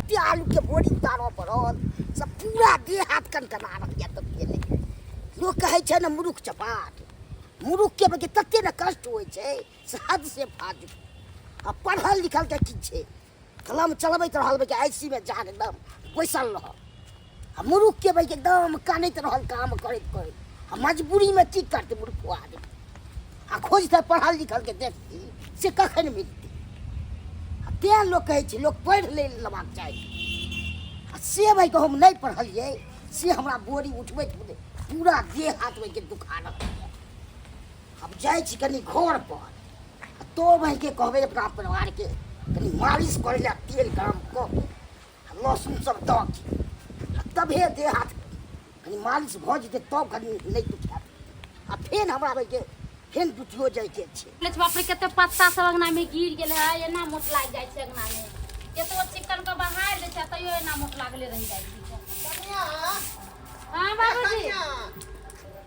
तते आलू के बोरी उतारऽ पड़ल से पूरा देह हाथ कनकना रहल यऽ तते नहि। लोक कहै छै ने मुरुख चपाट, मुरुखके बगे तते ने कष्ट होइ छै से हद से फाजिल। आ पढ़ल लिखल के की छै, कलम चलबैत रहल बगे आई सी में जाके एकदम बैसल रहल, आ मुरुख के बगे एकदम कानैत रहल काम करैत करैत। आ मजबूरी में की करतै मुरुख आदमी, आ खोजतै पढ़ल लिखल के देखती से कखन मिलतै। आ तें लोक कहै छै लोक पढ़ि ले लेबाक चाही। आ से भाई हम नहि पढ़लियै से हमरा बोरी उठबैत पूरा देह हाथ के दुखा रहल यऽ। आब जाइ छी कनि घर पर, आ तो भाई के कहबै अपना परिवार के कनि मालिश करै लए तेल गरम कऽ के आ लहसुन सब दऽ के, आ तभे देह हाथ कनि मालिश भऽ जेतै तब कनि नहि दुखायत। आ फेर हमरा भाई के फेर ड्यूटियो जाइके छै। बाप रे, कते पत्ता सब अंगना में गिर गेल है, एना मोट लागि जाइ छै अंगना में। केतबो चिकन के बहार दै छै तैयो एना मोट लागले रहि जाइ छै। कनिया। हाँ बाबूजी। कनिया,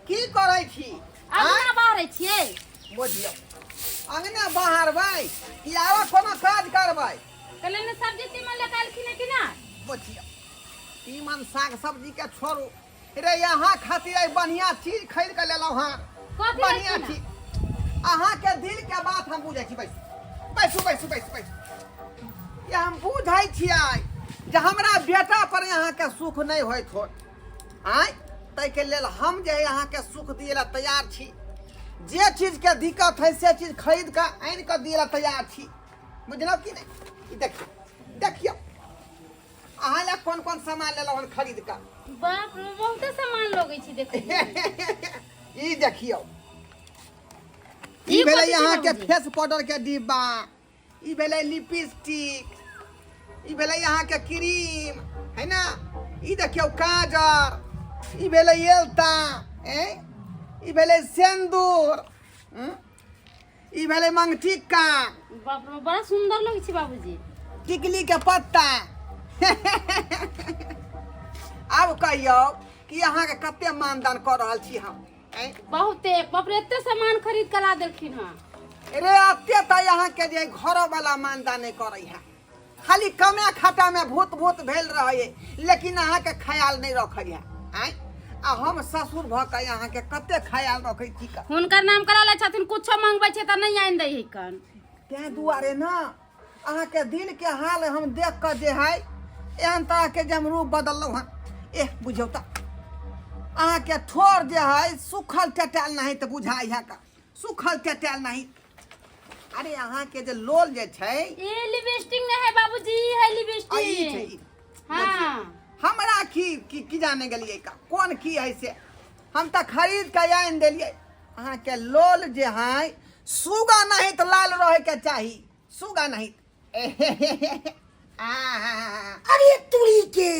की करै छी? अंगना बाहरै छियै। बुझियौ, अंगना बाहरबै कि आरो कोनो काज करबै? कहले ने सब्जी तीमन लऽ कऽ एलखिन कि ना? बुझियौ, तीमन साग सब्जी के छोड़ू रे, यहाँ खातिर आई बढ़िया चीज खरीद के लेलहुँ हँ। कथी बढ़िया लेलखिन? चीज। अहाँ के दिल के बात हम बुझै छी। बैसू बैसू बैसू बैसू बैसू। ये हम बुझै छियै जे हमरा बेटा पर अहाँ के सुख नहि होइत होत, आँय, ताहिके लेल हम जे है अहाँ के सुख दिए ला तैयार छी। जे चीज के दिक्कत है से चीज खरीद के आनि के दिए ला तैयार छी, बुझलहुँ कि नहि? ई देखियौ देखियौ, अहाँ लए कोन कोन सामान लेलहुँ हन खरीद कऽ। बाप रे, बहुते सामान लगै छै देखै। ई देखियौ, ई ई भेलै कथी छै अहाँके बाबूजी? फेस पाउडर के डिब्बा, ई भेलै लिपस्टिक, ई भेलै अहाँके क्रीम है ना, ई देखियौ काजर, ई भेलै एलता, ए ई भेलै सिन्दूर, ई भेलै मंगटिक्का। बाप रे, बड़ा सुंदर लगै छै बाबूजी। टिकली के पत्ता। आब कहियौ कि अहाँके कते मानदान कऽ रहल छी हम? आँय? बहुते। बाप रे, एते सामान खरीद के ला देलखिन हँ। रे, एते तऽ अहाँके जे घरो वाला मानदान नहि करै है, खाली कमे खाता में भूत भूत भेल रहे, लेकिन अहाँके ख्याल नहि रखै है। आँय, आ हम ससुर भऽ के अहाँके कते ख्याल रखै छी का? हुनकर नाम करा लै छथिन, कुछो मंगबै छै तऽ नहि आनि दै है कन। तें दुआरे ने अहाँके दिल के हाल हम देख कऽ जे है एहन तरहके जे हम रूप बदललहुँ हँ। एह, बुझियौ तऽ अहाँके ठोर जे है सुखल चटायल नहीं तऽ बुझाइ है का सुखल चटायल नहीं। अरे, अहाँके जे लोल जे छै। ई लिपस्टिक नहीं है बाबूजी, ई है आ ई छै लिपस्टिक। ई। हाँ। हमरा की की की जाने गेलियै का कोन की है से, हम तऽ खरीद के आनि देलियै। अहाँके लोल जे है सुगा नहीं तऽ लाल रहे के चाही, सुगा नहीं। अरे तुरी के,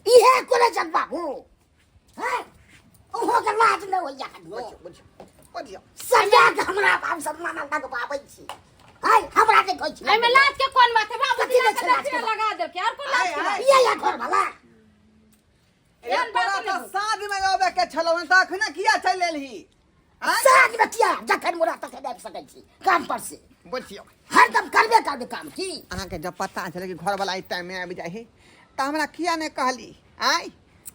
इहे कोने जग बाबू हैं, ओहो के लाज नहि होइया कनियो। बुझियौ, सरिया के हमरा बाप सब माना लगबाबै छी है, हमरा नहि कहै छी। एहिमे लाज के कोन बात है बाबूजी? कथी अहाँके छै लाज के दक्षिणा बात? लगा देलकै, और कोन लाज के आय, बात? आय। ये या घर वाला। एहन बात तोरा नहि तऽ बोल। साँझ में अबे के छलौ हन, तऽ अखने किया चलि एलही? आँय? साँझ में किया, जखन मोरा तखन आबि सकै छी काम पर से। बुझियौ, हरदम करबे करबे काम की। अहाँके जब पता छलै कि घरवाला एहि टाइम में आबि जाइ है तऽ हमरा किया नहि कहली? आँय,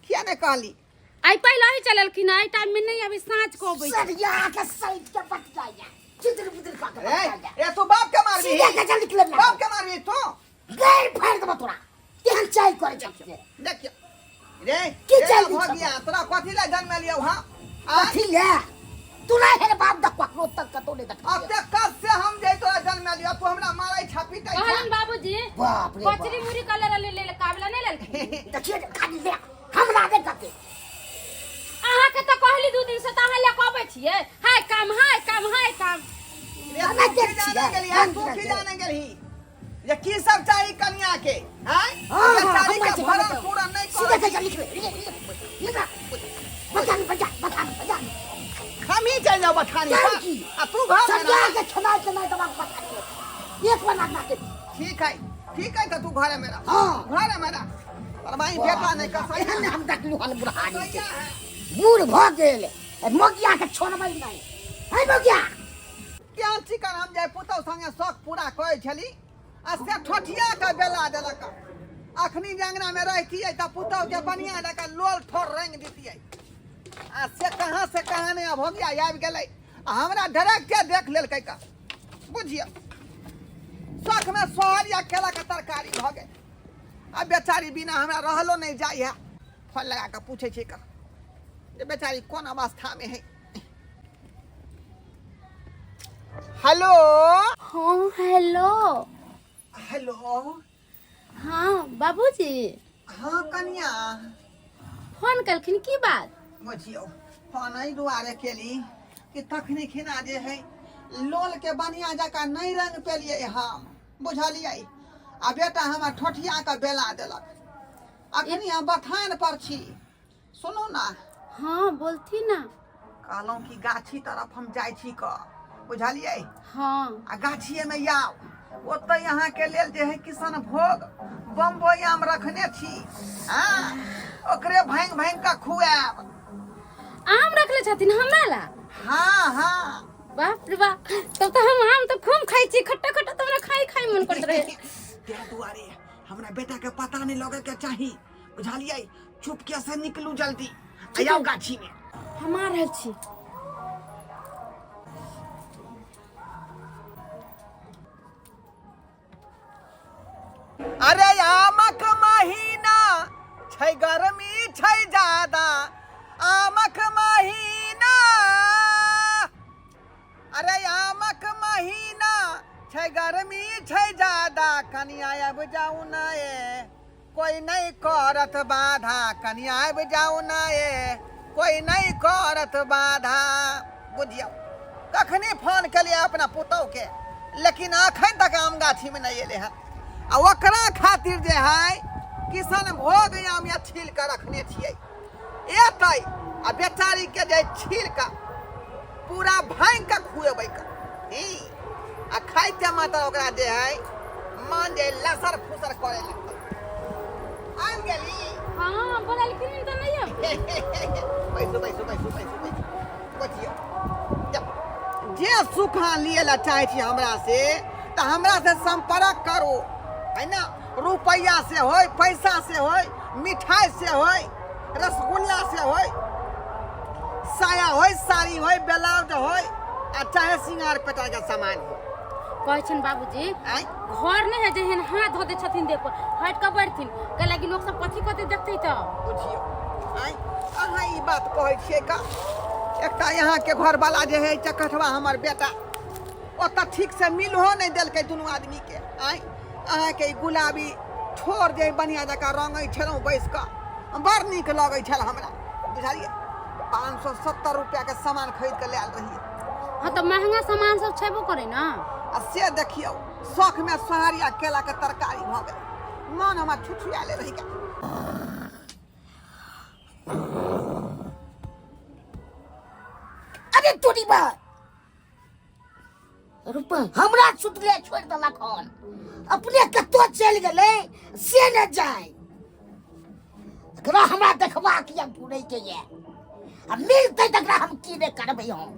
किया नहि कहली? आइ पहिले ही चललखिन, आइ टाइम में नहीं अभी साँझ को अबै छै। सरिया के सैत के बतियाइया चित्र बुत्र कऽ के ए बतियाइया। ए, तू बाप के मारबी? सीधे के जल्दी निकले। बाप के मारबी तू? गैर फाड़ देबो तोरा, केहन चाय करे छै से। देखियो रे, की रे चाय दी भऽ छौ? गया तोरा कथी लए जन्मेलियौ हँ? आँय? कथी ले तू नहीं है रे बाप दक ककरो तक कतौ नहीं देखलियै। अते कस से हम जे तोरा जन्मेलियौ, तू हमरा मारै छा पीटै छा। कहलन बाबूजी, बाप रे बाप। कचरी मुरी कलर ले ले काबला नहीं लेलखिन। देखिए खाली ले हमरा नहीं कते। अहाँ के तऽ कहली 2 दिन से, तऽ अहाँ लए कऽ अबै छियै हाय काम, हाय काम, हाय काम। रे, हमरा तू के की जाने छियै? गेलही? हम तू की की जाने? जाने गेलही जे की सब चाही कनिया के? आँय? हाँ, हाँ, बेचारी हमरा के छै, भरण हमरा पूरण नहि सीधे करै। से लिख ले, लिख लिख बचा बचा बचा बचा। हम ही चलि जाउ बथानी चल पर। की? आ तू घर में सरिया रह। के खेनाइ तेनाइ दबा के बचा दे। एक बार ना के। ठीक है, ठीक है, तऽ तू घरे में रह। हाँ। घरे में रह। पर भाई बेटा नहि कसै। एहन हम देखलू हन बुढ़ारी के कसैया है। बूढ़ भऽ गेल, मोगिया के छोड़बै नहि है मोगिया। केहन चिकन हम जे पुतहु संगे शौक पूरा करै छली, आ से ठोठिया के बेला देलक। अखनी जे अंगना में रहतियै तऽ पुतहु के बढ़िया जकाँ लोल ठोर रंग दितियै, आ से कहाँ से कहाँ नहि अभोगिया आबि गेलै आ हमरा डायरेक्टे देख लेलकै का। बुझियौ, शौख में सोहर या केला के तरकारी भऽ गेल। आ बेचारी बिना हमरा रहलो नहि जाइ है। फोन लगा कऽ पूछै छै का जे बेचारी कोन अवस्था में है। हेलो। हाँ हेलो। हेलो। हाँ बाबूजी। हाँ कनिया। फोन कलखिन की बात? बुझियौ, फोन एहि दुआरे केली कि तखनी खिना जे है लोल के बढ़िया जकाँ नहि रंग पेलियै हम, बुझलियै? आ बेटा हमर ठोठिया के बेला देलक। अखनी हम बथान पर छी, सुनू ना। हाँ बोलती ना। कहलहुँ कि गाछी तरफ हम जाइ छी क, बुझलियै? हाँ। आ गाछिए में आउ, ओतऽ अहाँके लेल जे है किशन भोग बम्बई आम रखने छी। हाँ, ओकरे भांगि भांगि कऽ खुआएब। आम रखले छथिन हमरा ला? हाँ हाँ। बाप रे बाप, तब तऽ हम आम तऽ खूब खाइ छी, खट्टा खट्टा तऽ हमरा खाइ खाइ मन करैत रहे। ताहि दुआरे हमरा बेटा के पता नहीं लगे के चाही, बुझलियै? चुपके से निकलू जल्दी, आउ गाछी में। हम आ रहल छी। अरे आमक महीना छै, गर्मी छै ज्यादा, आमक महीना, अरे आमक महीना छै, गर्मी छै ज्यादा, कनिया आबि जाउ ना ए, कोई नहीं करत बाधा, कनिया आबि जाउ ना ए, कोई नहीं करत बाधा। बुझियौ, कखनी फोन केलियै अपना पुतहु के, लेकिन अखन तक आम गाछी में नहीं एलै हन। आ ओकरा खातिर जे है किशन भोग आम या छील के रखने छियै, एतै आ बेचारी के जे छील के पूरा भांगि के खुएबै के ई, आ खाइते मात्र ओकरा जे है मन जे लसर फुसर करे लगतै। आबि गेली? हाँ, बोललखिन तऽ नहि आबि। बैसू बैसू बैसू बैसू बैसू। बचियौ, जे सुख अहाँ लिए ला चाहै छी हमरा से, तऽ हमरा से संपर्क करू, है ना? रुपैआ से होय, पैसा से होय, मिठाई से होय, रसगुल्ला से होय, साया होय, साड़ी होय, ब्लाउज होय, आ चाहे सिंगार पेटार के सामान हो। कहै छनि बाबूजी, आँय? घर नहि है जेहन हाथ धो दै छथिन देह पर, हटि कऽ बैठथिन, कहला कि लोक सब कथी कथी देखतै तऽ। बुझियौ, आँय, अहाँ ई बात कहै छियै का? एकटा यहाँके घरवाला जे है चकठवा हमर बेटा, ओतऽ ठीक से मिलहो नहि देलकै दुनू आदमी के। आँय, अहाँके ई गुलाबी ठोर जे बढ़िआँ जकाँ रङ्गै छलहुँ बैस कऽ, बड़ नीक लगै छल हमरा, बुझलियै? 570 रुपैआके सामान खरीद कऽ लायल रहियै। हाँ तऽ महंगा सामान सब छेबो करै ना। आ से देखियौ, शौखमे सोहारी आ केलाके तरकारी भऽ गेल, मन हमर छुछुआले रहि गेल। अरे तोरी बा रुपा हमरा सुतले छोड़ि देलक हन, अपने कतौ चलि गेलै से ने जाय। एकरा हमरा देखबाक यऽ, घुरै के यऽ, आ मिलतै तकरा हम की नहि करबै हम।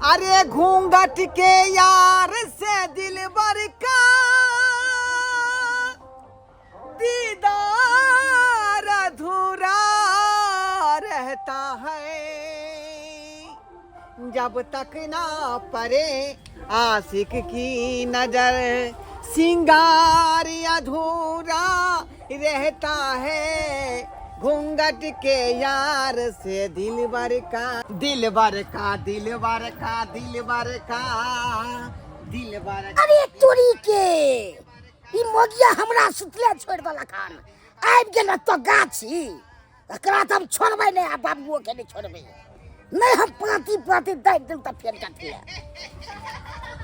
अरे घूंघट के यार से दिलबर का दीदार अधूरा रहता है, जब तक ना पड़े आशिक की नजर, सिंगार अधूरा रहता है। घूंघट के यार से दिलबर का, दिलबर का, दिलबर का, दिलबर का, दिलबर का। अरे तोरी के ई मोगिया हमरा सुतले छोड़ि देलक हन, आबि गेल तो गाछी, एकरा तऽ हम छोड़बै नहि, आ बाबुओ के नहि छोड़बै नहि, हम पाँति पाँति दाबि देब तऽ फेर कथी लए।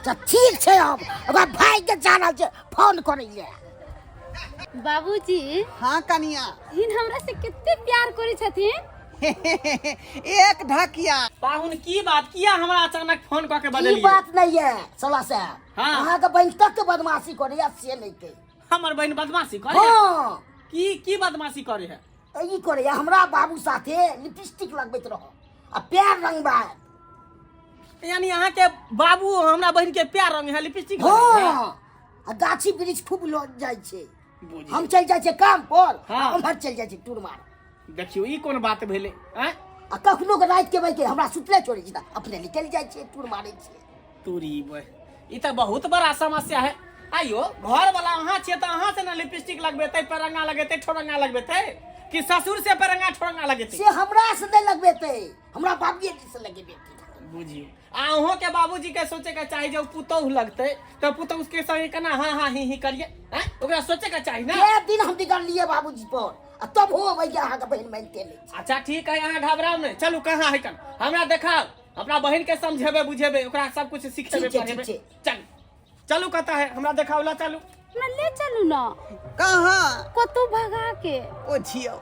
तऽ ठीक छै, हम ओकरा भाई के जा रहल छै फोन करै लए। बाबूजी। हाँ कनिया। हिन हमरा से कते प्यार करै छथिन। एक ढकिया। पाहुन, की बात, किया हमरा अचानक फोन कऽ के की बजलियै? बात नहीं है सला साहब। हाँ। अहाँके बहिन तक बदमाशी करैया से नहीं के। हमर बहिन बदमाशी करे है? हाँ। की की बदमाशी करे है? ई करैया, हमरा बाबू साथे लिपस्टिक लगबैत रहो आ पैर रंगबा। यानी अहाँ के बाबू हमरा बहिन के प्यार रंग है, लिपस्टिक लगबै है? हाँ। आ गाछी वृक्ष खूब लऽ जाइ छै। बुझियौ। हम चलि जाइ छियै काम पर। हाँ। उम्हर चलि जाइ छै टूर मार। देखियौ, ई कोन बात भेलै आँय? आ कखनो के राति के बजे हमरा सुतले छोड़ै छै तऽ अपने निकलि जाइ छै, टूर मारै छै। तोरी बे, ई तऽ बहुत बड़ा समस्या है। आइयो घर वाला अहाँ छियै तऽ अहाँ से ने लिपस्टिक लगबेतै, परंगा लगेतै, ठोरंगा लगबेतै, कि ससुर से परंगा ठोरंगा लगेतै? से हमरा से नहि लगबेतै, हमरा बाबूए जी से लगेबेतै। बुझियौ, आ अहूँ के बाबूजी के सोचे के चाही जे पुतोहु लगतै तऽ पुतोहु के संगे केना हाँ हाँ ही ही करिए आँय? ओकरा सोचे के चाही ना। कए दिन हम बिगड़लियै बाबूजी पर आ तब हो भैया अहाँके बहिन मानिते नहि छै। अच्छा ठीक है, अहाँ घबराउ नहि, चलू कहाँ है कन हमरा देखाउ, अपना बहिन के समझेबै बुझेबै, ओकरा सब कुछ सिखेबै ठीक छै, पढ़ेबै। ठीक छै। चलू चलू, कतऽ है हमरा देखाउ ला, चलू। हमरा ले चलू ना। कहाँ? कतौ भगा के। ओ छियौ,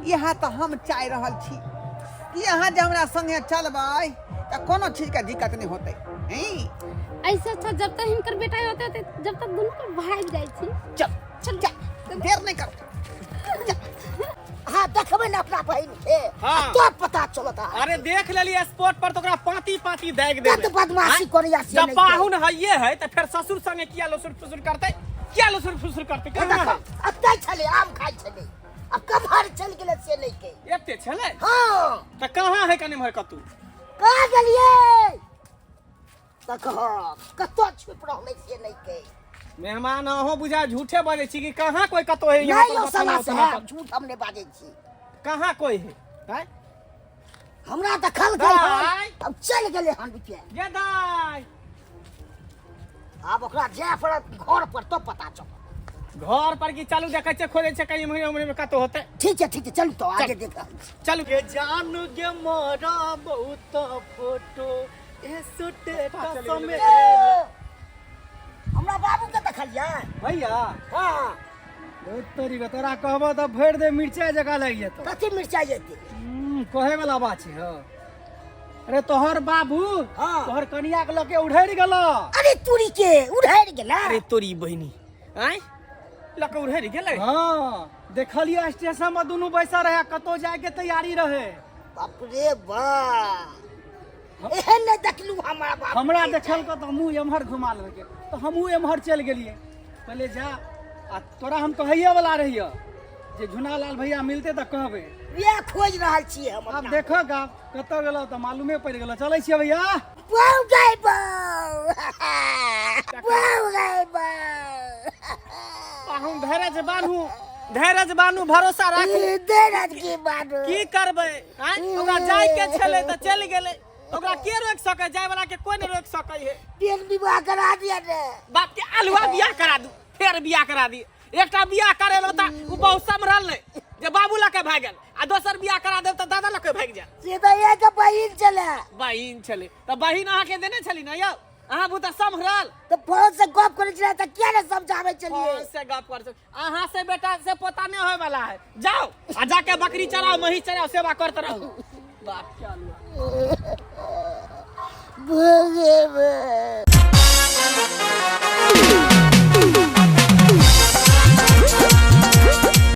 इएह तऽ हम चाहि रहल छी कि अहाँ जे हमरा संगे चलबै तऽ कोनो चीजके दिक्कत नहि होतै। हैं? ऐसे अच्छा जब तक हिनकर बेटा होते होते जब तक दुनू के भाग जाइ छी। चल चल चल, देर नहि करू। अहाँ देखबै ने अपना बहिन के। हाँ। तब पता चलत अहाँके। अरे देख लेलियै स्पॉट पर तऽ ओकरा पाँती पाँती दागि देबै। कत बदमाशी करैया से जब नहि। पाहुन हइये है तऽ फेर ससुर संगे किया लुसुर फुसुर करतै, किया लुसुर फुसुर करतै? कहाँ है? अतै छलै, आम खाइ छलै, आ कम्हर चलि गेलै से नहि के। एते छलै? हाँ। तऽ कहाँ है कने एम्हर कतू? कहाँ गेलियै तक कतऽ छुपि रहलै से नहि के। मेहमान अहों बुझा झूठे बजै छी कि कहाँ कोई कतौ है यहाँ नहि पर? यौ बताउ साला ना। साहब, झूठ हम नहि बाजै छी। कहाँ कोई है आँय? हमरा देखल दाइ। अब चलि गेलै हन रुपया। ये दाइ। आब ओकरा जाय पड़त घर पर तब पता चलत। घर पर की? चलू, देखै छै, खोजै छै, कहीं एम्हरे उम्हरे में कतौ होतै। ठीक छै, ठीक छै, चलू तो आगे देख रहल छी। चलू। के जानू गे मोरा बहुत फोटो ए सुटे में। ए, हमरा बाबू के देखलियै? भैया। हाँ। बहुत तोरी के तोरा कहबो तऽ भरि दे मिर्चाई जकाँ लागि जेतौ। कथी मिर्चाई जेतै? कहे वाला बात छै। हँ, अरे तोहर बाबू हाँ। तोहर कनिया के लके उधेड़ गेलो। अरे तुरी के, उधेड़ गेला? अरे तोरी बहिनी, आँय, लऽ कऽ उड़ेर गेलै? हाँ, देखलियै स्टेशन में दुनू बैसल रहे, कतौ जाय के तैयारी रहे। बाप रे बाप, एहन नहि देखलू हमरा बाबू हमरा के। देखल तऽ मुँह एम्हर घुमा लेलकै तऽ हमहूँ एम्हर चलि गेलियै। कहलियै जा, आ तोरा हम कहैये वाला रहियै जे झुनालाल भैया मिलते तऽ कहबै। वएह खोजि रहल छियै हम आब अपना। देखक आब कतऽ गेलौ तऽ मालूमे पड़ि गेलौ। चलै छियै भैया। बहु गए बहु, बहु गए बहु। पाहुन, धैर्य बान्हू, धैर्य बान्हू, भरोसा राखू। धैर्य की बात? की करबै आँय? ओकरा जाय के छलै तऽ चलि गेलै, ओकरा के रोकि सकै? जाय वाला के कोई नहि रोकि सकै है। फेर विवाह करा दिया ने। बाप के अलुआ, बियाह करा दू, फेर बियाह करा दी। एकटा बियाह करेलहुँ तऽ ओ बहुत सम्हरल नहि जे बाबू लऽ के भागि गेल, आ दोसर बियाह करा देब तऽ दादा लऽ के भागि जायत। से तऽ एक बहिन छलै। बहिन छलै तऽ बहिन अहाँके देने छली ने यौ, अहाँ बुते सम्हरल? तऽ फोन से गप करै छलै तऽ किया ने समझाबै छलियै? फोन से गप कर अहाँ से बेटा से पोता नहीं होय वाला है। जाओ आ जाके बकरी चराओ, महींस चराओ, सेवा करते रहो बाप के आलुआ। भोगे।